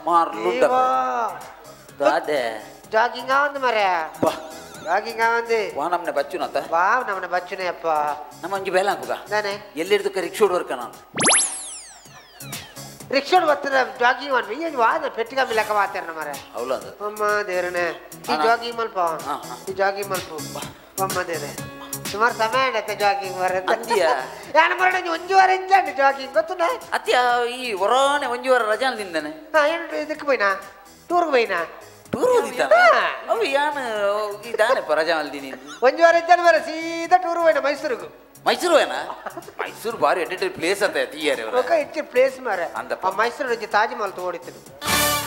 ಮಾರ್ಲುಂಡ ದಾದೆ jogging ಆವಂದು ಮರೆ ಬಾ jogging ಆವಂದು ವಾ ನಮ್ಮನೆ ಬಚ್ಚುನತ ವಾ ನಮ್ಮನೆ ಬಚ್ಚುನೆ ಅಪ್ಪ ನಮ್ಮ ಒಂಜಿ ಬೇಲೆ ಹಾಕುಗ ನಾನೇ ಎಲ್ಲಿಡ್ದಕ್ಕೆ ರಿಕ್ಷೋಡ್ ವರ್ಕ ನಾನು ರಿಕ್ಷೋಡ್ ಬರ್ತದ ಜಾಗಿಂಗ್ ಅನ್ವಿ ಏನು ವಾದ ಪೆಟ್ಟಿಗೆ ಲೆಕ್ಕ ಮಾತಾರ ಮರೆ ಹೌದಾ ಅಮ್ಮ ದೇವರನೆ ಈ ಜಾಗಿಂಗ್ ಮಲ್ಪ ಈ ಜಾಗಿಂಗ್ ಮಲ್ಪ ಅಮ್ಮ ದೇವ್ರೆ ಸುಮಾರು ಸಮಯ ಆಯ್ತು ಜಾಗಿಂಗ್ ಬರೋದು ಅಂದ್ಯಾ ನಾನು ಮರಣ ಒಂಜು ವಾರ ಇದ್ದಾನೆ ಜಾಗಿಂಗ್ ಗೊತ್ತುಂಡ ಅತ್ಯ ಈ ಹೊರಾನೆ ಒಂಜು ವಾರ ರಜಾ ತಿಂದಾನೆ ಹಾ ಏನು ಇದಕ್ಕೆ போಯ್ನಾ ಟೂರ್ಗೆ போಯ್ನಾ ಟೂರ್ ಹೋದಿದ್ದಾನೆ ಅವು ಯಾನು ಇದಾನೆಪ್ಪ ರಜಾ ಅಲ್ದಿನಿ ಒಂಜು ವಾರ ಇದ್ದಾನೆ ಮರ ಸೀದಾ ಟೂರ್ ಹೋಯ್ನ ಮೈಸೂರಿಗೆ ಮೈಸೂರು ಏನಾ ಮೈಸೂರು ಭಾರಿ ಎಡಿಟೆಡ್ ಪ್ಲೇಸ್ ಅಂತ ತೀಯಾರೆ ఒక ಇಚ್ಚ ಪ್ಲೇಸ್ ಮಾರೆ ಅಂದಪ್ಪ ಆ ಮೈಸೂರು ಒಂಜಿ ತಾಜ್ ಮಹಲ್ ತೋಡಿತ್ತು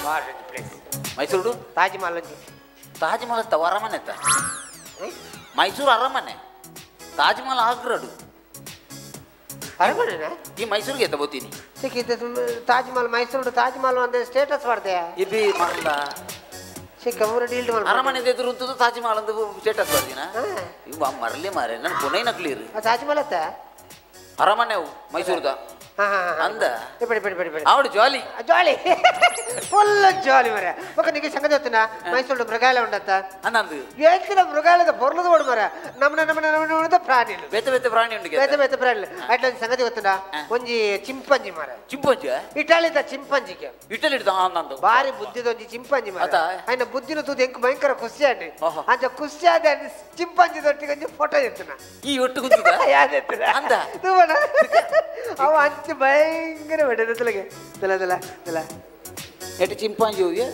ಭಾರಿ ಪ್ಲೇಸ್ ಮೈಸೂರು ತಾಜ್ ಮಹಲ್ ಒಂಜಿ ತಾಜ್ ಮಹಲ್ ತವ ಅರಮನೆ ತ ಮೈಸೂರು ಅರಮನೆ ತಾಜ್ ಮಹಲ್ ಆಗ್ರಡು ಅರಮನೆನಾ ಈ ಮೈಸೂರಿಗೆ ಎತ್ತ ಬೋತೀನಿ ಸಿಕ್ಕಿದ್ದೆ ತಾಜ್ ಮಹಲ್ ಮೈಸೂರು ತಾಜ್ ಮಹಲ್ ಅಂದ್ರೆ ಸ್ಟೇಟಸ್ ಮಾಡ್ದೆ ಇಬ್ಬಿ ಮಹಲ್ಲ ಸಿಕ್ಕ ಊರ ಡೀಲ್ಡ್ ಮಹಲ್ ಅರಮನೆ ಎದುರು ಉಂಟು ತಾಜ್ ಮಹಲ್ ಅಂತ ಸ್ಟೇಟಸ್ ಬರ್ದಿನ ಇವ ಮರಲಿ ಮಾರೆ ನನ್ನ ಪುನೈ ಕ್ಲಿಯರ್ ತಾಜ್ ಮಹಲ್ ಅತ್ತ ಅರಮನೆ ಅವು ಮೈಸೂರುದ ಅಂದ ಬಿಡಿ ಬಿಡಿ ಬಿಡಿ ಬಿಡಿ ಅವಡು ಜಾಲಿ ಜಾಲಿ ಫುಲ್ ಜಾಲಿ ಮರೆ ఒక నీకు సంగతి చెప్తున్నా మైసూరు మృగాలే ఉండತ್ತ ಅಂದಂದು ಏಕಿನ ಮೃಗಾಲಯದ ಬೊರ್ಲದ ಓಡು ಮರ ನಮ್ಮನ ನಮ್ಮನ ನಮ್ಮನ ಪ್ರಾಣಿలు ಬೇತೆ ಬೇತೆ ಪ್ರಾಣಿ ಉಂಟು ಬೇತೆ ಬೇತೆ ಪ್ರಾಣಿలు ಅಟ್ಲ ಒಂಜಿ ಸಂಗತಿ ಗೊತ್ತುಂಡ ಒಂಜಿ ಚಿಂಪಂಜಿ ಮರ ಚಿಂಪಂಜಿ ಇಟಾಲಿದ ಚಿಂಪಂಜಿಗೆ ಇಟಲಿ ಅಂದಂದು ಭಾರಿ ಬುದ್ಧಿದ ಒಂಜಿ ಚಿಂಪಂಜಿ ಮರ ఆయన ಬುದ್ಧಿನ ತೂದು ಎಂಕ್ ಭಯಂಕರ ಖುಷಿ ಆಂడి ಅಂಚ ಖುಷಿ ಆದ ಚಿಂಪಂಜಿ ದೊಟ್ಟಿಗೆ ಒಂಜಿ ಫೋಟೋ ಎತ್ತುನ ಈ ಒಟ್ಟು ಗುಂತುದ ಯಾದೆತ್ತುನ ಅಂದ ತೂವಣ ಅವ ಅಂಚ ಭಯಂಕರ ಬೆಟ್ಟದ ತಲ ತಲ ತಲ ಎಟ್ಟು ಚಿಂಪಾಂಜಿ ಹೋಗಿ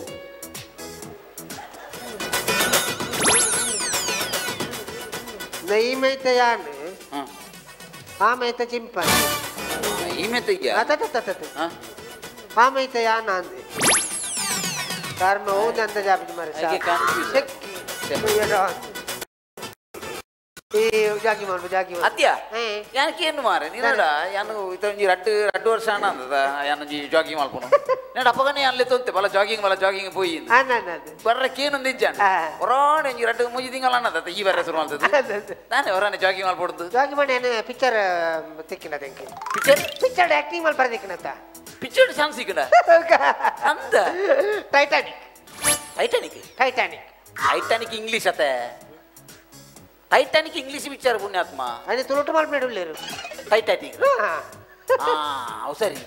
ನೈಮೈತ ಯಾನ್ ಆಮೈತ ಚಿಂಪಾಂಜಿ ನೈಮೈತ ಆಮೈತ ಯಾನ್ ಅಂದೆ ಕಾರಣ ಹೌದು ಅಂತ ಜಾಪಿ ಮಾರೆ ಈ ಜಾಗಿ ಮಾಡ್ಬು ಜಾಗಿ ಅತ್ಯ ಯಾನಕ್ಕೆ ಮಾರೆ ನೀನಡ ಯಾನು ಇತೊಂಜಿ ರಡ್ಡು ರಡ್ಡು ವರ್ಷ ಅಂದದ ಯಾನೊಂಜಿ ಜಾಗಿಂಗ್ ಮಲ್ಪುನು ನಾನು ಅಪ್ಪಗನೇ ಅಲ್ಲೇ ತೊಂತೆ ಬಲ ಜಾಗಿಂಗ್ ಬಲ ಜಾಗಿಂಗ್ ಪೋಯಿ ಬರ್ರಕ್ಕೇನೊಂದು ಇಜ್ಜಾಣ ಹೊರಾಣೆ ಒಂಜಿ ರಡ್ಡು ಮೂಜಿ ತಿಂಗಳ ಅನ್ನದ ಈ ಬರ್ರೆ ಶುರು ಮಾಡ್ತದೆ ನಾನೇ ಹೊರಾಣೆ ಜಾಗಿಂಗ್ ಮಲ್ಪೊಡ್ದು ಜಾಗಿಂಗ್ ಮಾಡಿ ಏನು ಪಿಕ್ಚರ್ ತಿಕ್ಕಿನ picture picture acting ಮಲ್ಪ ತಿಕ್ಕಿನತ್ತ picture chance ಸಿಕ್ಕಡ ಅಂದ Titanic Titanic Titanic Titanic English ಅತ್ತೆ Titanic English picture ಪುಣ್ಯಾತ್ಮ ಅದೇ ತುಳುಟು ಮಲ್ಪೇಡುಲ್ಲೇರು ಟೈಟಾನಿಕ್ ಹಾ ಸರಿ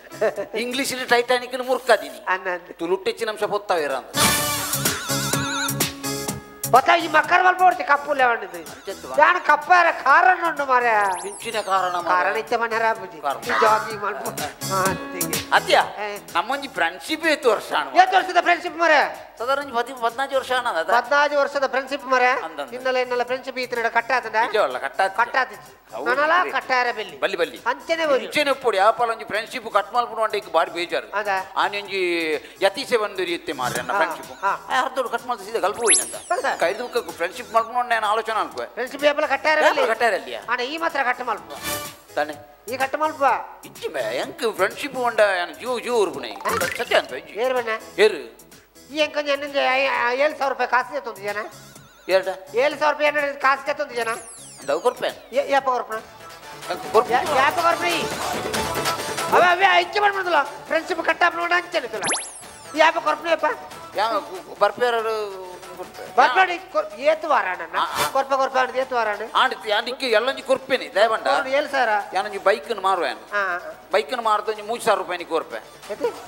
ಇಂಗ್ಲಿಷ್ ಟೈಟಾನಿಕ್ ಮುರ್ಕದೀನಿ ತುಳುಟು ಹೆಚ್ಚಿನ ಅಂಶ ಪೊತ್ತಾವಿರ ಅಂತ ಗೊತ್ತಾ ಈ ಮಕ್ಕಳ ಮಲ್ಪ ಕಪ್ಪು ಯಾನು ಕಪ್ಪಾರ ಕಾರಣ ಉಂಟು ಮಾರ ಪಿಂಚಿನ ಕಾರಣ ಕಾರಣ ಇತ್ತ ಮನೆ ಜಾಗಿಂಗ್ ಮಲ್ಪ ಅತ್ಯ ನಮ್ಮೊಂಜಿ ಫ್ರೆಂಡ್ಶಿಪ್ ಏತು ವರ್ಷ ಏತು ವರ್ಷದ ಫ್ರೆಂಡ್ಶಿಪ್ ಮರೆ ಸಾಧಾರಣ 14 ವರ್ಷ 14 ವರ್ಷದ ಫ್ರೆಂಡ್ಶಿಪ್ ಮರೆ ಇನ್ನೆಲ್ಲ ಇನ್ನೆಲ್ಲ ಫ್ರೆಂಡ್ಶಿಪ್ ಈತನ ಕಟ್ಟಾತನ ಕಟ್ಟಾತಿಚ್ಚು ನನಲ ಕಟ್ಟಾರ ಬೆಲ್ಲಿ ಬಲ್ಲಿ ಬಲ್ಲಿ ಅಂಚನೆ ಅಂಚನೆ ಒಪ್ಪೊಡಿ ಆಪಲ ಒಂಜಿ ಫ್ರೆಂಡ್ಶಿಪ್ ಕಟ್ ಮಲ್ಪುನು ಅಂಡ ಈಗ ಬಾರಿ ಬೇಜಾರು ಆನೆ ಒಂಜಿ ಯತೀಸೆ ಬಂದು ಇತ್ತೆ ಮಾರ್ರೆ ನನ್ನ ಫ್ರೆಂಡ್ಶಿಪ್ ಅರ್ಧೋಡು ಕಟ್ ಮಲ್ತ ಸೀದಾ ಗಲ್ಪ ಹೋಯಿನಂತ ಕೈದು ಫ್ರೆಂಡ್ಶಿಪ್ ಮಲ್ಪುನು ನಾನು ಆಲೋಚನೆ ಅನ್ಕುವೆ ಫ್ರೆಂಡ್ಶಿಪ್ ಏಪಲ ಕಟ್ಟಾರ ಬೆಲ್ಲಿ ಕಟ್ಟಾರ ಅಲ್ಲಿ ಆನೆ ಈ ಮಾತ್ರ ಕಟ್ ಮಲ್ಪ ತಾನೆ ಈ ಕಟ್ ಮಲ್ಪ ಇಚ್ಚಿ ಬೇ ಎಂಕ್ ಫ್ರೆಂಡ್ಶಿಪ್ ಉಂಡ ಜೀವ ಜೀವ ಉರುಪುಣೆ ಸತ್ಯ ಅನ್ಪ ಏರು ಬಣ್ಣ ಏರು ಈ ಎಂಕೊಂಜ 7,000 ರೂಪಾಯಿ ಕಾಸು ತಂದು ಜನ ಎರಡ 7,000 ರೂಪಾಯಿ ಏನಾರ ಕಾಸು ತಂದು ಜನ ದವ್ ಕೊರ್ಪೆ ಯಾಪ ಕೊರ್ಪಣ ಯಾಪ ಕೊರ್ಪಿ ಅವ ಅವೇ ಐಚೆ ಮಾಡ್ಬಿಡ್ದಲ್ಲ ಫ್ರೆಂಡ್ಶಿಪ್ ಕಟ್ಟಾಪ್ ನೋಡ ಅಂಚನೆ ಯಾಪ ಕೊರ್ಪಣೆಯಪ್ಪ ಯಾ ಬರ್ಪೇರರು ಬರ್ಪಾಡಿ ಏತು ವಾರ ಅಣ್ಣ ಕೊರ್ಪ ಕೊರ್ಪ ಅಂಡ್ ಏತು ವಾರ ಅಣ್ಣ ಆಂಡ್ ಆಂಡಿಕ್ಕೆ ಎಲ್ಲೊಂಜಿ ಕೊರ್ಪೇನಿ ದಯವಂಡ 7,000 ಯಾನೊಂಜಿ ಬೈಕ್ನ ಮಾರುವೇನು ಬೈಕ್ನ ಮಾರ್ದು ಒಂಜಿ 3,000 ರೂಪಾಯಿ ನೀ ಕೊರ್ಪೆ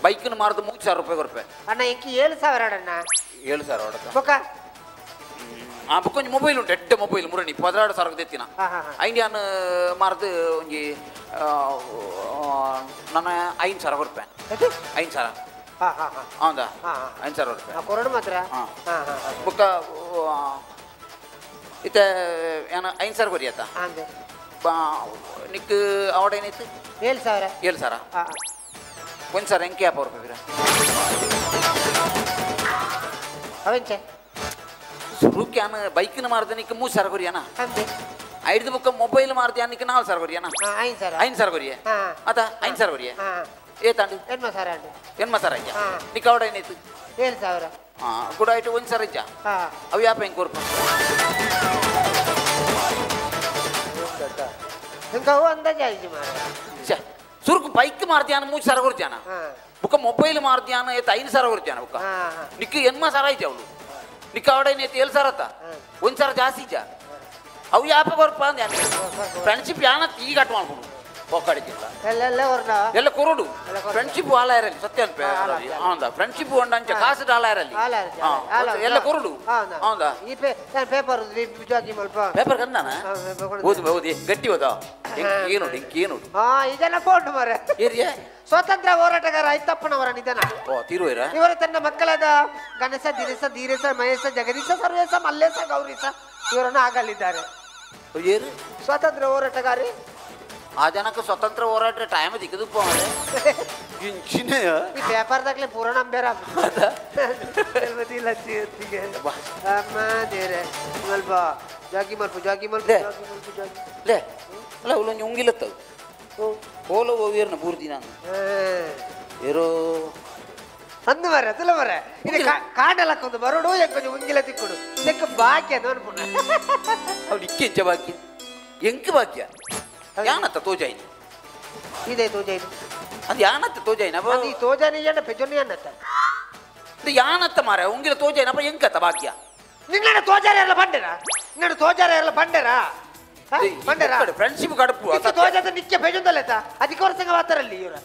ಬೈಕ್ನ ಮಾರ್ದು 3,000 ರೂಪಾಯಿ ಕೊರ್ಪೆ ಅಣ್ಣ ಎಂಕಿ 7,000 ಅಣ್ಣ 7,000 ಹೊಡತ ಬೊಕ್ಕ ಆ ಬೊಕ್ಕ ಒಂಜಿ ಮೊಬೈಲ್ ಉಂಟು ಎಡ್ಡೆ ಮೊಬೈಲ್ ಮುರಣಿ 16,000 ತೆತ್ತಿನ ಐನ್ ಯಾನ್ ಮಾರ್ದು ಒಂಜಿ ನನ್ನ 5,000 ಕೊರ್ಪೆ 5,000 ಹೌದಾ 5,000 ರೂಪಾಯಿ ಕೊರಡು ಮಾತ್ರ ಬೊಕ್ಕ ಇತ್ತ ಏನ 5,000 ಕೊರಿ ಆತ ನಿಕ್ ಅವಡ ಏನಾಯ್ತು 7,000 7,000 1,000 ಎಂಕೆ ಯಾಪ ರೂಪಾಯಿ ಅವೆಂಚೆ ಸುರುಕ್ಕೆ ಆನ ಬೈಕ್ನ ಮಾರ್ದ ನಿಕ್ 3,000 ಕೊರಿಯಾನ ಐದು ಬೊಕ್ಕ ಮೊಬೈಲ್ ಮಾರ್ದ ನಿಕ್ 4,000 ಕೊರಿಯಾನ 5,000 5,000 ಕೊರಿಯೆ ಆತ 5,000 ಕೊರಿಯೆ ಏತಾಂಡು 8,000 ಅಂಡು 8,000 ಇಜ್ಜ ನಿಕ್ ಅವಡ ಏನಾಯ್ತು 7,000 ಕೂಡ ಆಯ್ತು 1,000 ಇಜ್ಜ ಅವು ಯಾಪ ಹೆಂಗೆ ಕೊರ್ಪ ಹಿಂಗೆ ಅವು ಅಂದಾಜು ಆಯ್ತು ಮಾರ ಸುರುಕು ಬೈಕ್ ಮಾರ್ತೀಯಾನ 3,000 ಕೊಡ್ತೀಯಾನ ಬುಕ್ಕ ಮೊಬೈಲ್ ಮಾರ್ದ್ಯಾನ ಏತ 5,000 ಕೊರ್ತ್ಯಾನ ಬುಕ್ಕ ನಿಕ್ಕ ಎನ್ಮ ಸಾರ ಐತೆ ಅವಳು ನಿಕ್ಕ ಅವಡ ಏತ 7,000 ಅತ್ತ 1,000 ಜಾಸ್ತಿ ಇಜ್ಜ ಅವು ಯಾಪ ಕೊರ್ಪ ಅಂದ ಫ್ರೆಂಡ್ಶಿಪ್ ಯಾನ ಈಗ ಕಟ್ ಮಾಡ್ಕೊಂಡು ಪೊಕ್ಕಡಿಗಿಲ್ಲ ಎಲ್ಲ ಕೊರಡು ಫ್ರೆಂಡ್ಶಿಪ್ ಆಲ ಇರಲಿ ಸತ್ಯ ಅನ್ಪೆ ಹೌದಾ ಫ್ರೆಂಡ್ಶಿಪ್ ಉಂಡ ಅಂಚ ಕಾಸು ಆಲ ಇರಲಿ ಎಲ್ಲ ಕೊರಡು ಹೌದಾ ಪೇಪರ್ ಪೇಪರ್ ಕಂದಾನ ಓದು ಓದಿ ಗಟ್ಟಿ ಓದ ಏನು ಏನು ಇದೆಲ್ಲ ಫೋನ್ ಮಾರೆ ಏರಿಯಾ ಸ್ವಾತಂತ್ರ್ಯ ಹೋರಾಟಗಾರ ಐತಪ್ಪನವರ ನಿಧನ. ಇವರು ತನ್ನ ಮಕ್ಕಳಾದ ಗಣೇಶ, ದಿನೇಶ, ಧೀರೇಶ, ಮಹೇಶ, ಜಗದೀಶ, ಸರ್ವೇಶ, ಮಲ್ಲೇಶ, ಗೌರೀಶ ಇವರನ್ನು ಆಗಲಿದ್ದಾರೆ. ಸ್ವಾತಂತ್ರ್ಯ ಹೋರಾಟಗಾರಿ ಆ ಜನಕ್ಕೆ ಸ್ವತಂತ್ರ ಹೋರಾಟ ಟೈಮ್ ದಿಕ್ಕದಪ್ಪ ಈ ಪೇಪರ್ದಾಗ್ಲೆ ಪೂರ ನಂಬೇರ ಅಮ್ಮ ಜಾಗಿ ಮಲ್ಪ ಜಾಗಿ ಮಲ್ಪ ಲೇ ಅಲ್ಲ ಅವಳೊಂದು ಉಂಗಿಲತ್ತ ಹೋಲ ಹೋಗಿರ್ನ ಪೂರ್ತಿ ನಾನು ಏರೋ ಅಂದು ಮರ ಅದಲ್ಲ ಮರ ಇದು ಕಾಡಲಕ್ಕೊಂದು ಬರೋಡು ಎಂಕೊಂಚ ಉಂಗಿಲ ತಿಕ್ಕುಡು ಇದಕ್ಕೆ ಬಾಕಿ ಅದು ಅನ್ಪುಣ ಅವ್ರು ಇಕ್ಕೆಂಚ ಬಾಕಿ ಎಂಕ್ ಬಾಕ್ಯ ಯಾನತ್ತ ತೋಜಾಯಿನಿ ಇದೇ ತೋಜಾಯಿನಿ ಅದು ಯಾನತ್ತ ತೋಜಾಯಿನ ಅದು ಈ ತೋಜಾನಿ ಏನ ಪೆಜೊನಿ ಅನ್ನತ್ತ ಇದು ಯಾನತ್ತ ಮಾರ ಉಂಗಿಲ ತೋಜಾಯಿನಪ್ಪ ಎಂಕತ್ತ ಬಾಕ್ಯ ನಿನ್ನ ತೋಜಾರ ಎಲ್ಲ ಬಂಡೆರಾ ನಿನ್ನ ತೋಜಾರ ಎಲ್ಲ ಬಂಡೆರಾ ಫ್ರೆಂಡ್ಶಿಪ್ ಕಡಪು ತೋಜಾದ ನಿತ್ಯ ಪೆಜೊಂದಲ್ಲ ಅದಕ್ಕೆ ವರ್ಷ ಮಾತಾರಲ್ಲಿ ಇವರ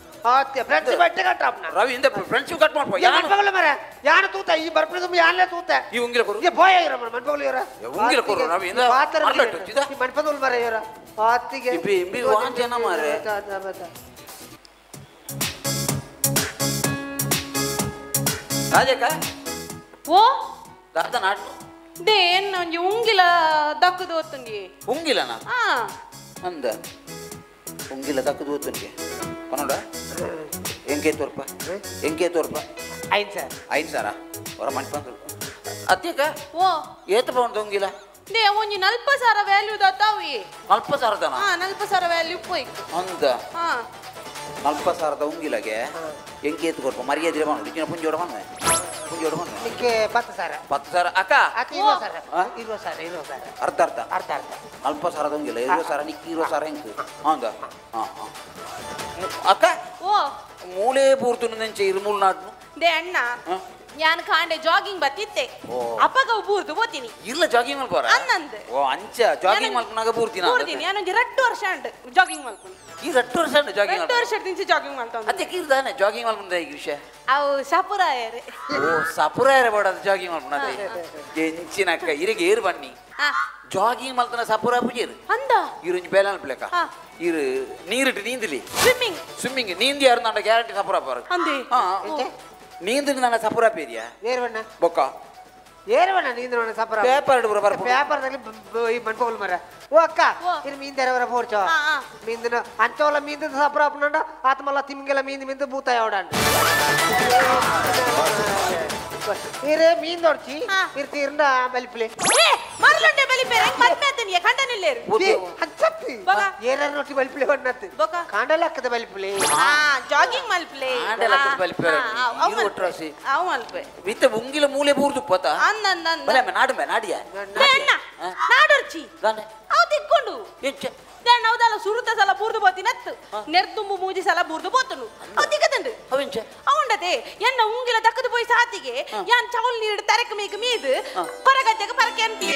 ಫ್ರೆಂಡ್ಶಿಪ್ ಅಟ್ಟೆ ಕಟ್ ಆಪ್ನ ರವಿ ಇಂದ ಫ್ರೆಂಡ್ಶಿಪ್ ಕಟ್ ಮಾಡ್ಪ ಯಾನು ಮನ್ಪಗಲ ಮರ ಯಾನು ತೂತ ಈ ಬರ್ಪಣ ತುಂಬ ಯಾನ್ಲೇ ತೂತ ಈ ಉಂಗಿಲ ಕೊರು ಈ ಬೋಯ ಇವರ ಮನ್ಪಗಲ ಇವರ ಉಂಗಿಲ ಕೊರು ರವಿ ಇಂದ ಮಾತಾರ ಈ ಮನ್ಪದಲ್ ಮರ ಇವರ ಆತಿಗೆ ಇಬಿ ಇಂಬಿ ವಾನ್ ಜನ ಮಾರೆ ರಾಜಕ್ಕ ಓ ದಾದ not they ಎನ್ನ ಒಂಜಿ ಉಂಗಿಲ ದಕ್ಕದು ಓತ್ತುಂಗಿ ಉಂಗಿಲನಾ ಆ ಅಂದ ಉಂಗಿಲ ದಕ್ಕದು ಓತ್ತುಂಗಿ ಪನೋಡ ಎಂಕೆ ತೋರ್ಪ ಎಂಕೆ ತೋರ್ಪ 5,000 5,000 ಹೊರ ಮನ್ಪಂದು ಅತ್ಯಕ ಓ ಏತ ಪೌಂಡ್ ಉಂಗಿಲ they ಒಂಜಿ 40,000 ವ್ಯಾಲ್ಯೂ ದಾತಾವಿ 40,000 ದನ ಹಾ 40,000 ವ್ಯಾಲ್ಯೂ ಪೋಯ್ ಅಂದ ಹಾ 40,000 ಉಂಗಿಲಗೆ ಎಂಕೆ ಏತು ಕೊರ್ಪ ಮರ್ಯಾದೆ ಮಾಡು ಇಜ್ಜಿನ ಪುಂಜೋಡ ಮನ್ವೆ ಪುಂಜೋಡ ಮನ್ವೆ ನಿಕ್ಕೆ 10,000 10,000 ಅಕ್ಕ ಅಕ್ಕ 20,000 20,000 20,000 ಅರ್ಧ ಅರ್ಧ ಅರ್ಧ ಅರ್ಧ 40,000 ಉಂಗಿಲ 20,000 ನಿಕ್ಕಿ 20,000 ಎಂಕ್ ಹೌದಾ ಹಾ ಹಾ ಅಕ್ಕ ಓ ಮೂಲೆ ಪೂರ್ತುನ ನೆಂಚೆ ಇರುಮೂಲ್ ನಾಡ್ನು they ಅಣ್ಣ ಯಾನ್ ಕಾಂಡೆ ಜಾಗಿಂಗ್ ಬತ್ತಿತ್ತೆ ಅಪ್ಪಗ ಬೂರ್ದು ಬೋತೀನಿ ಇಲ್ಲ ಜಾಗಿಂಗ್ ಮಲ್ಪೋರ ಅನ್ನಂದೆ ಓ ಅಂಚ ಜಾಗಿಂಗ್ ಮಲ್ಪನಾಗ ಬೂರ್ತಿನ ಬೂರ್ದಿನಿ ಯಾನೊಂಜಿ 2 ವರ್ಷ ಅಂಡ್ ಜಾಗಿಂಗ್ ಮಲ್ಪುನಿ ಈ 2 ವರ್ಷ ಅಂಡ್ ಜಾಗಿಂಗ್ 2 ವರ್ಷ ಜಾಗಿಂಗ್ ಮಲ್ತ ಅತ್ತೆ ಇರ್ದಾನೆ ಜಾಗಿಂಗ್ ಮಲ್ಪುನ ಈ ವಿಷಯ ಅವು ಸಪುರಾಯರೆ ಓ ಸಪುರಾಯರೆ ಬೋಡದ ಜಾಗಿಂಗ್ ಮಲ್ಪುನ ಎಂಚಿನಕ್ಕ ಇರಿಗೆ ಏರು ಬನ್ನಿ ಜಾಗಿಂಗ್ ಮಲ್ತನ ಸಪುರ ಪೂಜೆರು ಅಂದ ಇರುಂಜಿ ಬೇಲಾನ್ ಪ್ಲೇಕ ಇರು ನೀರಿಟ್ಟು ನೀಂದಿಲಿ ಸ್ವಿಮ್ಮಿಂಗ್ ಸ್ವಿಮ್ಮಿಂಗ್ ನೀಂದಿ ಯಾರು ಗ್ಯಾರಂಟಿ ಸಪುರ ಪಾರು ಅಂದೆ ಹಾ ನೀಂದಿನ ನನ್ನ ಸಪುರ ಪೇರಿಯಾ ಏರ್ವಣ್ಣ ಬೊಕ್ಕ ಏರ್ವಣ್ಣ ನೀಂದ್ರವಣ್ಣ ಸಪುರ ಪೇಪರ್ ಇಡು ಬರ ಪೇಪರ್ ತಗಲಿ ಈ ಮನ್ಪೋಲ್ ಮರ ಓ ಅಕ್ಕ ಇರು ಮೀನ್ ಪೋರ್ಚೋ ಮೀಂದಿನ ಅಂಚೋಲ ಮೀಂದ ಸಪುರ ಅಪ್ಪನಂಡ ಆತ್ಮಲ್ಲ ತಿಮ್ಗೆಲ್ಲ ಮೀಂದ ಮೀಂದ ಭೂತ ಯಾವಡಂಡ ಇರೇ ಮೀನ್ ದೊಡ್ಚಿ ಇರ್ತೀರ್ನ ಬಲಿಪ್ಲೆ ಮರ್ಲುಂಡೆ ಬಲಿಪೆ ರಂಗ್ ಮದ್ಮೇತನಿಯ ಕಂಡನಿಲ್ಲೇರು ಅಂಚತ್ತಿ ಏನಾರ ನೋಟಿ ಬಲಿಪ್ಲೆ ಹೊನ್ನತ್ತು ಕಾಂಡಲ ಹಾಕದ ಬಲಿಪ್ಲೆ ಹಾ ಜಾಗಿಂಗ್ ಮಲ್ಪ್ಲೆ ಕಾಂಡಲ ಹಾಕದ ಬಲಿಪೆ ಇರು ಒಟ್ರಾಸಿ ಅವು ಮಲ್ಪೆ ವಿತ್ತ ಉಂಗಿಲ ಮೂಲೆ ಬೂರ್ದು ಪತ ಅಂದ ಅಂದ ಅಂದ ಬಲೆ ನಾಡು ಮೆ ನಾಡಿಯ ಅಣ್ಣ ನಾಡೊರ್ಚಿ ಅವು ತಿಕ್ಕೊಂಡು ಎಂಚ then ಅವದಲ್ಲ ಸುರುತ ಸಲ ಬೂರ್ದು ಬೋತಿನತ್ತು ನೆರ್ತುಂಬು ಮೂಜಿ ಸಲ ಬೂರ್ದು ಬೋತನು ಅವು ತಿಕ್ಕದಂಡು ಅವೆಂಚ ಅವುಂಡತೆ ಎನ್ನ ಉಂಗಿಲ ದಕ್ಕದು ಪೋಯಿ ಸಾತಿಗೆ ಯಾನ್ ಚೌಲ್ ನೀರು ತರಕ ಮೇಕ ಮೀದು ಕೊರಗಜ್ಜಗ ಪರಕೆ ಅಂತಿ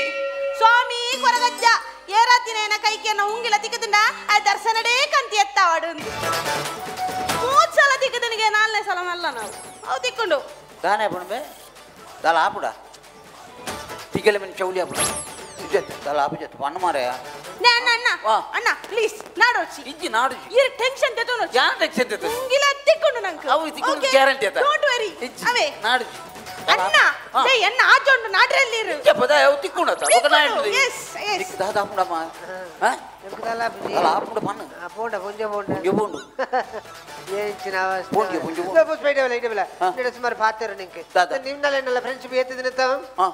ಸ್ವಾಮಿ ಕೊರಗಜ್ಜ ಏರಾತಿನೇನ ಕೈಕೆನ ಉಂಗಿಲ ತಿಕ್ಕದಂಡ ಆ ದರ್ಶನಡೇ ಕಂತಿ ಎತ್ತಾವಾಡು ಮೂರು ಸಲ ತಿಕ್ಕದನಿಗೆ ನಾಲ್ನೇ ಸಲ ಮಲ್ಲ ನಾವು ಅವು ತಿಕ್ಕೊಂಡು ದಾನೆ ಪಣಬೆ ದಾಲ ಆಪುಡ ತಿಗಲೆ ಮಿನ್ ಚೌಲಿ ಆಪುಡ ದಾಲ ಆಪು ಜೊತೆ ಪಣ್ಣು ಮಾರಾಯ ಅಣ್ಣ ಅಣ್ಣ ಅಣ್ಣ ಪ್ಲೀಸ್ ನಾಡೋಚಿ ಇಜ್ಜಿ ನಾಡು ಇರ್ ಟೆನ್ಷನ್ ತೆತೋನು ಯಾನ್ ಟೆನ್ಷನ್ ತೆತೋ ಉಂಗಿಲ ತಿಕ್ಕೊಂಡು ನಂಗೆ ಅವು ತಿಕ್ಕೊಂಡು ಗ್ಯಾರಂಟಿ ಅತ don't worry ಅವೇ ನಾಡು ಅಣ್ಣ they ಎನ್ನ ಆಜೊಂಡು ನಾಡ್ರಲ್ಲಿ ಇರು ಪದ ಅವು ತಿಕ್ಕೊಂಡು ಅತ ఒక ನಾಡು ಎಸ್ ಎಸ್ ದಾದ ಆಪುಡಮ್ಮ ಹಾ ದಾಲ ಆಪುಡ ಪಣ್ಣು ಪೋಂಡ ಪುಂಜ ಪೋಂಡ ಪುಂಜ ಪೋಂಡು ಏಂಚಿನ ಅವಸ್ಥೆ ಪುಂಜ ಪುಂಜ ಪುಂಜ ಬೈಡವಲ ಇಡವಲ ನಿಡ ಸುಮಾರು ಪಾತೆರ ನಿಂಗೆ ನಿಮ್ಮಲ್ಲ ಎನ್ನಲ್ಲ ಫ್ರೆಂಡ್ಶಿಪ್ ಏತಿದಿನ ಹಾ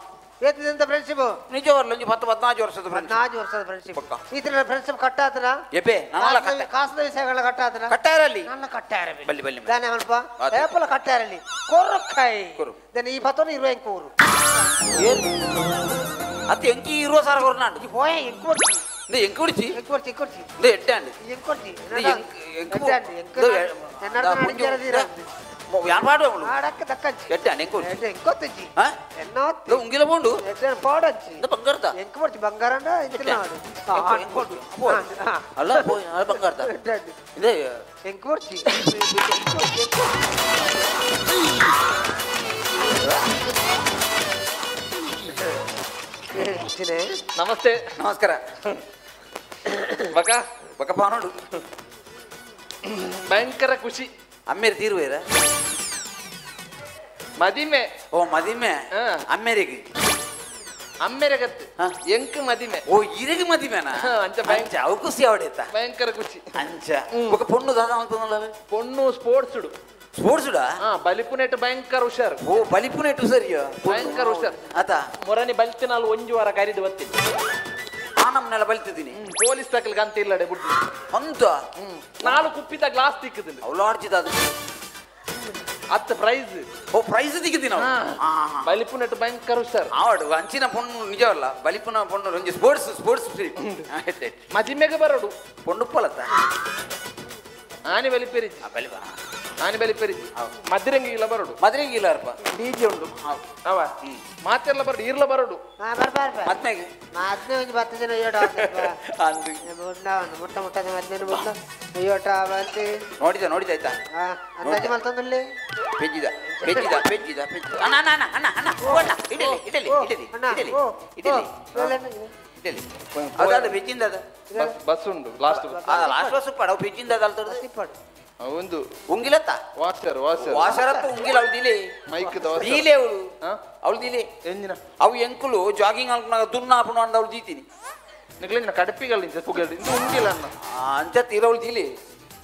ಏತಿದಂತ ಫ್ರೆಂಡ್ಶಿಪ್ ನಿಜವಲ್ಲ ಒಂಜಿ 10 14 ವರ್ಷದ ಫ್ರೆಂಡ್ಶಿಪ್ 14 ವರ್ಷದ ಫ್ರೆಂಡ್ಶಿಪ್ ಈ ತರ ಫ್ರೆಂಡ್ಶಿಪ್ ಕಟ್ಟಾತನ ಎಪೆ ನಾನಲ್ಲ ಕಟ್ಟ ಕಾಸದ ವಿಷಯಗಳ ಕಟ್ಟಾತನ ಕಟ್ಟಾರಲ್ಲಿ ನನ್ನ ಕಟ್ಟಾರ ಬಲ್ಲಿ ಬಲ್ಲಿ ದಾನೆ ಅಲ್ಪ ಏಪಲ ಕಟ್ಟಾರಲ್ಲಿ ಕೊರಕಾಯಿ ದನೆ ಈ ಪತನ ಇರುವ ಎಂಕೂರು ಏನು ಅತ್ತೆ ಎಂಕಿ ಇರುವ ಸಾರ ಕೊರನಾಂಡು ಈ ಹೋಯ ಎಂಕೋರ್ಚಿ ಇಂದ ಎಂಕೋರ್ಚಿ ಎಂಕೋರ್ಚಿ ಎಂಕೋರ್ಚಿ ಇಂದ ಎಟ್ಟಾಂಡು ಎಂಕೋರ್ಚಿ ಎಂಕೋರ್ಚಿ ಯಾನ್ ಪಾಡುವ ಮುಳು ಆಡಕ್ಕ ದಕ್ಕಂಚಿ ಎಡ್ಡೆ ಎಂಕ ಎಡ್ಡೆ ಎಂಕೊತ್ತಜ್ಜಿ ಆ ಎನ್ನ ಉಂಗಿಲ ಬೋಂಡು ಎಡ್ಡೆ ಪಾಡಂಚಿ ಇಂದ ಬಂಗಾರದ ಎಂಕ ಪಡ್ಚಿ ಬಂಗಾರಂಡ ಇಂಚಿನ ಆಡು ಅಲ್ಲ ಪೋಯ್ ಬಂಗಾರದ ಇದೆ ಎಂಕ ಪಡ್ಚಿ ನಮಸ್ತೆ ನಮಸ್ಕಾರ ಬಕ ಬಕಪ್ಪ ನೋಡು ಭಯಂಕರ ಖುಷಿ ಅಮ್ಮೇರಿ ತೀರುವೇರ ಮದಿಮೆ ಓ ಮದಿಮೆ ಅಮ್ಮೇರಿಗೆ ಅಮ್ಮೇರೆಗತ್ತು ಎಂಕ್ ಮದಿಮೆ ಓ ಇರಗೆ ಮದಿಮೆನಾ ಅಂಚ ಭಯಂಕರ ಅವು ಖುಷಿ ಅವಡೇತ ಭಯಂಕರ ಖುಷಿ ಅಂಚ ಬೊಕ ಪೊಣ್ಣು ದಾದ ಅನ್ಕೊಂಡಲ್ಲ ಪೊಣ್ಣು ಸ್ಪೋರ್ಟ್ಸ್ ಸ್ಪೋರ್ಟ್ಸ್ ಹಾ ಬಲಿಪುನೆಟ್ ಭಯಂಕರ ಹುಷಾರು ಓ ಬಲಿಪುನೆಟ್ ಹುಷಾರಿಯೋ ಭಯಂಕರ ಹುಷಾರು ಆತ ಮೊರನಿ ಬಲ್ತಿನಾಲ್ ಒಂಜು ವಾರ ಕರಿದು ಬತ್ತೀನಿ ನಮ್ಮನ್ನೆಲ್ಲ ಬಲ್ತಿದ್ದೀನಿ ಪೊಲೀಸ್ ತಕಲ್ಗೆ ಅಂತ ಇಲ್ಲಡೆ ಬಿಟ್ಟು ಅಂತ ನಾಲ್ಕು ಕುಪ್ಪಿತ ಗ್ಲಾಸ್ ತಿಕ್ಕದಿಲ್ಲ ಅವಳು ಆಡ್ತಿದ್ದ ಅದು ಅತ್ತ ಪ್ರೈಸ್ ಓ ಪ್ರೈಸ್ ತಿಕ್ಕಿದ್ದೀನಿ ನಾವು ಬಲಿಪುನೆಟ್ ಭಯಂಕರ ಹುಷಾರು ಆವಡು ಅಂಚಿನ ಪೊಣ್ಣು ನಿಜವಲ್ಲ ಬಲಿಪುನ ಪೊಣ್ಣು ಒಂಜಿ ಸ್ಪೋರ್ಟ್ಸ್ ಸ್ಪೋರ್ಟ್ಸ್ ಮದಿಮೆಗೆ ಬರೋಡು ಪೊಣ್ಣು ಪಲತ್ತ ಆನೆ ಬಲಿಪೆರಿಜಿ ಬಲಿಪ ಆನೆ ಬಲಿಪೆರಿಜಿ ಮದ್ರಂಗಿಲ್ಲ ಬರೋಡು ಮದ್ರಂಗಿಲ್ಲ ಅರ್ಪ ಡಿಜೆ ಉಂಡು ಅವ ಮಾತೆಲ್ಲ ಬರೋಡು ಇರ್ಲ ಬರೋಡು ಮತ್ತೆಗೆ ಮದ್ನೆ ಒಂಜಿ 10 ಜನ ಅಯ್ಯೋಟ ಮುಟ್ಟ ಮುಟ್ಟ ಮದ್ನೆ ಮುಟ್ಟ ಅಯ್ಯೋಟ ಬಂತಿ ನೋಡಿದ ನೋಡಿದ ಆಯ್ತಾ ಅಂದಾಜು ಮಲ್ತಂದುಲ್ಲಿ ಪೆಜ್ಜಿದ ಪೆಜ್ಜಿದ ಪೆಜ್ಜಿದ ಪೆಜ್ಜಿದ ಅಣ್ಣ ಅಣ್ಣ ಅಣ್ಣ ಅಣ್ಣ ಅಣ್ಣ ಇಡಲಿ ಇಡಲಿ ಇಡಲಿ ಇಡಲಿ ಇಡಲಿ ಇಡಲಿ ಅದಾದ ಪೆಜ್ಜಿಂದ ಅದ ಬಸ್ ಉಂಡು ಲಾಸ್ಟ್ ಅದ ಲಾಸ್ಟ್ ಬಸ್ ಪಡವು ಪೆಜ್ಜಿಂದ ಅದ ಅಲ್ತದ ಒಂದು ಉಂಗಿಲತ್ತ ವಾಷರ್ ವಾಷರ್ ವಾಷರ್ ಅತ್ತ ಉಂಗಿಲ ಅವಳು ದಿಲೆ ಮೈಕ್ ದೀಲೆ ಅವಳು ಅವಳು ದಿಲೆ ಎಂಜಿನ ಅವು ಎಂಕುಲು ಜಾಗಿಂಗ್ ಅಲ್ಪನಾಗ ದುನ್ನ ಆಪುಣ ಅಂದ ಅವಳು ದೀತೀನಿ ನಿಕ್ಲಿನ ಕಡಪಿಗಳು ಇಂಚ ಪುಗಲ್ ಇಂದು ಉಂಗಿಲ ಅನ್ನ ಅಂಚ ತೀರ ಅವಳು ದಿಲೆ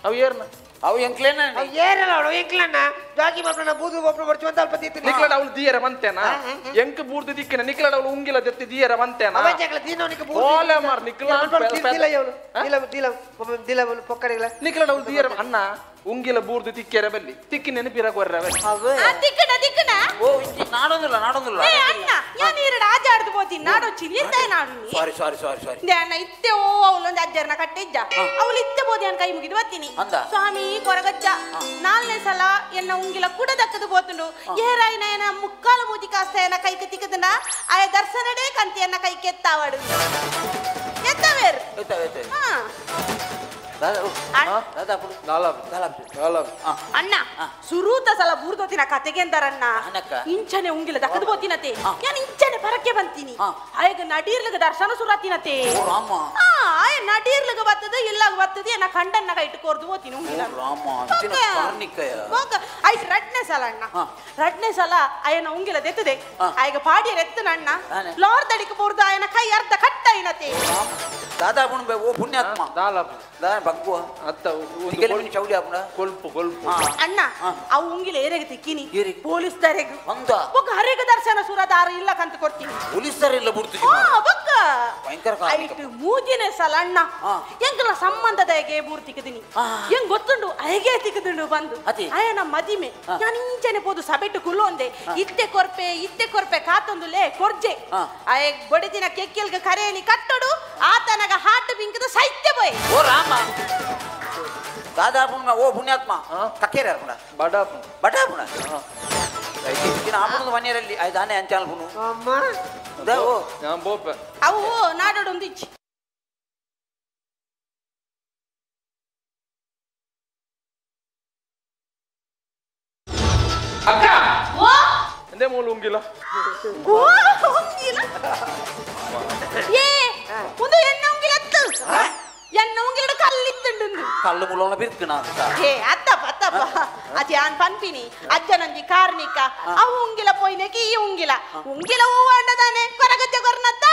ಅವು ಏರ್ನ ಅವು ಎಂಕ್ಲೇನ ಅವು ಏರಲ್ಲ ಅವಳು ಎಂಕ್ಲಣ್ಣ ಜಾಗಿಂಗ್ ಮಾಡ್ಕೊಂಡು ಬೂದು ಒಬ್ಬರು ಬರ್ಚು ಅಂತ ಅಲ್ಪ ದೀತೀನಿ ನಿಕ್ಲಡ ಅವಳು ದಿಯರ ಮಂತೇನಾ ಎಂಕ್ ಬೂರ್ದು ದಿಕ್ಕಿನ ನಿಕ್ಲಡ ಅವಳು ಉಂಗಿಲ ದೆತ್ತಿ ದಿಯರ ಮಂತೇನಾ ಅವಚಕಲ ದೀನೋನಿಗೆ ಬೂರ್ದು ಓಲೆ ಮಾರ್ ನಿಕ್ಲ ದಿಲ ಇವಳು ದಿಲ ದಿಲ ದಿಲ ಪೊಕ್ಕಡಿಗಳ ನಿಕ್ಲಡ ಅವಳು ದಿಯರ ಅಣ್ಣ ಉಂಗಿಲ ಬೂರ್ದು ತಿಕ್ಕೆರ ಬಲ್ಲಿ ತಿಕ್ಕಿ ನೆನಪಿರ ಕೊರ್ರ ತಿಕ್ಕಣ ತಿಕ್ಕಣ ಓ ಇಂಚಿ ನಾಡೊಂದಿಲ್ಲ ನಾಡೊಂದಿಲ್ಲ ಏ ಅಣ್ಣ ಯಾನ್ ಈರಡ ಆಜಾಡ್ದು ಹೋತೀನಿ ನಾಡೊಚ್ಚಿ ಇತ್ತ ನಾಡು ನೀ ಸಾರಿ ಸಾರಿ ಸಾರಿ ಸಾರಿ ದೆ ಅಣ್ಣ ಇತ್ತೆ ಓ ಅವಳೊಂದು ಅಜ್ಜರ್ನ ಕಟ್ಟಿಜ್ಜ ಅವಳು ಇತ್ತೆ ಬೋದಿ ಅನ್ ಕೈ ಮುಗಿದು ಬತ್ತೀನಿ ಸ್ವಾಮಿ ಕೊರಗಜ್ಜ ನಾಲ್ನೇ ಸಲ ಎನ್ನ ಉಂಗಿಲ ಕೂಡ ದಕ್ಕದು ಬೋತುಂಡು ಏರಾಯಿನ ಏನ ಮುಕ್ಕಾಲು ಮೂಜಿ ಕಾಸ್ತ ಏನ ಕೈಗೆ ತಿಕ್ಕದನ ಆಯ ದರ್ಶನಡೇ ಕಂತಿಯನ್ನ ಕೈ ಕೆತ್ತಾವಡು ಎತ್ತವೇರು ಹಾ ಅಣ್ಣ ಸುರೂತ ಸಲ ಬೂರ್ದೋತಿನ ಕತೆಗೆಂದರಣ್ಣ ಇಂಚನೆ ಉಂಗಿಲ ದಕ್ಕದು ಬೋತಿನತೆ ಯಾನ್ ಇಂಚನೆ ಪರಕ್ಕೆ ಬಂತೀನಿ ಆಯಗ ನಡೀರ್ಲಗ ದರ್ಶನ ಸುರಾತಿನತೆ ಆಯ ನಡೀರ್ಲಗ ಬತ್ತದ ಇಲ್ಲಾಗ ಬತ್ತದ ಎನ್ನ ಕಂಡನ್ನ ಕೈಟ್ ಕೋರ್ದು ಹೋತೀನಿ ಉಂಗಿಲ ಆಯ್ತು ರಡ್ನೇ ಸಲ ಅಣ್ಣ ರಡ್ನೇ ಸಲ ಆಯನ ಉಂಗಿಲ ದೆತ್ತದೆ ಆಯಗ ಪಾಡಿಯರ್ ಎತ್ತನ ಅಣ್ಣ ಲಾರ್ದಡಿಗೆ ಬೋರ್ದು ಆಯನ ಕೈ ಅರ್ಧ ಕಟ್ಟಾಯಿನತೆ ದಾದಾ ಓ ಪುಣ್ಯಾತ್ಮ ಬಗ್ಗುವ ಅತ್ತ ಚೌಡಿ ಆಪುಣ ಕೊಲ್ಪು ಕೊಲ್ಪು ಅಣ್ಣ ಅವು ಉಂಗಿಲ ಏರೆಗೆ ತಿಕ್ಕಿನಿ ಪೊಲೀಸ್ ದರೆಗ್ ಬೊಕ್ಕ ಹರೆಗ ದರ್ಶನ ಸುರದಾರ ಇಲ್ಲ ಕಂತ ಕೊಡ್ತೀನಿ ಪೊಲೀಸರ ಇಲ್ಲ ಬಿಡ್ತು ಬೊಕ್ಕ ಐಟ್ ಮೂಜಿನೇ ಸಲ ಅಣ್ಣ ಎಂಕಲ ಸಂಬಂಧದಾಗೆ ಬೂರ್ ತಿಕ್ಕದಿನಿ ಹೆಂಗ್ ಗೊತ್ತುಂಡು ಅಯಗೆ ತಿಕ್ಕದುಂಡು ಬಂದು ಅಯನ ಮದಿಮೆ ನಾನು ಇಂಚನೆ ಪೋದು ಸಬೆಟ್ಟು ಕುಲ್ಲೊಂದೆ ಇತ್ತೆ ಕೊರ್ಪೆ ಇತ್ತೆ ಕೊರ್ಪೆ ಕಾತೊಂದುಲೇ ಕೊರ್ಜೆ ಅಯ ಬಡಿದಿನ ಕೆಕ್ಕೆಲ್ಗ ಕರೆಯನಿ ಕಟ್ಟಡು ಆತನಗ ಹಾಟ್ ಬಿಂಕದ ಸೈತ್ಯ ಬೋಯ್ ಓ ರಾಮ ದಾದಾ ಪುಣ್ಯ ಓ ಪುಣ್ಯಾತ್ಮ ಕಕ್ಕೇರ ಪುಣ ಬಡ ಬಡ ಪುಣ ದಿನ ಆಪುಣದ ಮನೆಯಲ್ಲಿ ಆಯ್ತಾನೆ ಅಂಚಾಲ್ ಪುಣು ಅಮ್ಮ ಓ ನಾನು ಬೋಪೆ ಅವು ನಾಡೋಡೊಂದು ಇಚ್ಚಿ ಅಕ್ಕ ಓ ಎಂದೇ ಮೂಲ ಉಂಗಿಲ ಓ ಉಂಗಿಲ ಏ ಒಂದು ಎನ್ನ ಉಂಗಿಲತ್ತು ಎನ್ನ ಉಂಗಿಲಡು ಕಲ್ಲಿತ್ತುಂಡು ಕಲ್ಲು ಮುಲೋನ ಬಿರ್ಕಣ ಅಂತ ಏ ಅತ್ತಪ್ಪ ಅತ್ತಪ್ಪ ಅತಿ ಆನ್ ಪನ್ಪಿನಿ ಅಜ್ಜನಂಜಿ ಕಾರ್ಣಿಕ ಅವು ಉಂಗಿಲ ಪೋಯ್ನೆಕಿ ಈ ಉಂಗಿಲ ಉಂಗಿಲ ಹೂವು ಅಂಡದಾನೆ ಕೊರಗಜ್ಜ ಕೊರ್ನತ್ತ.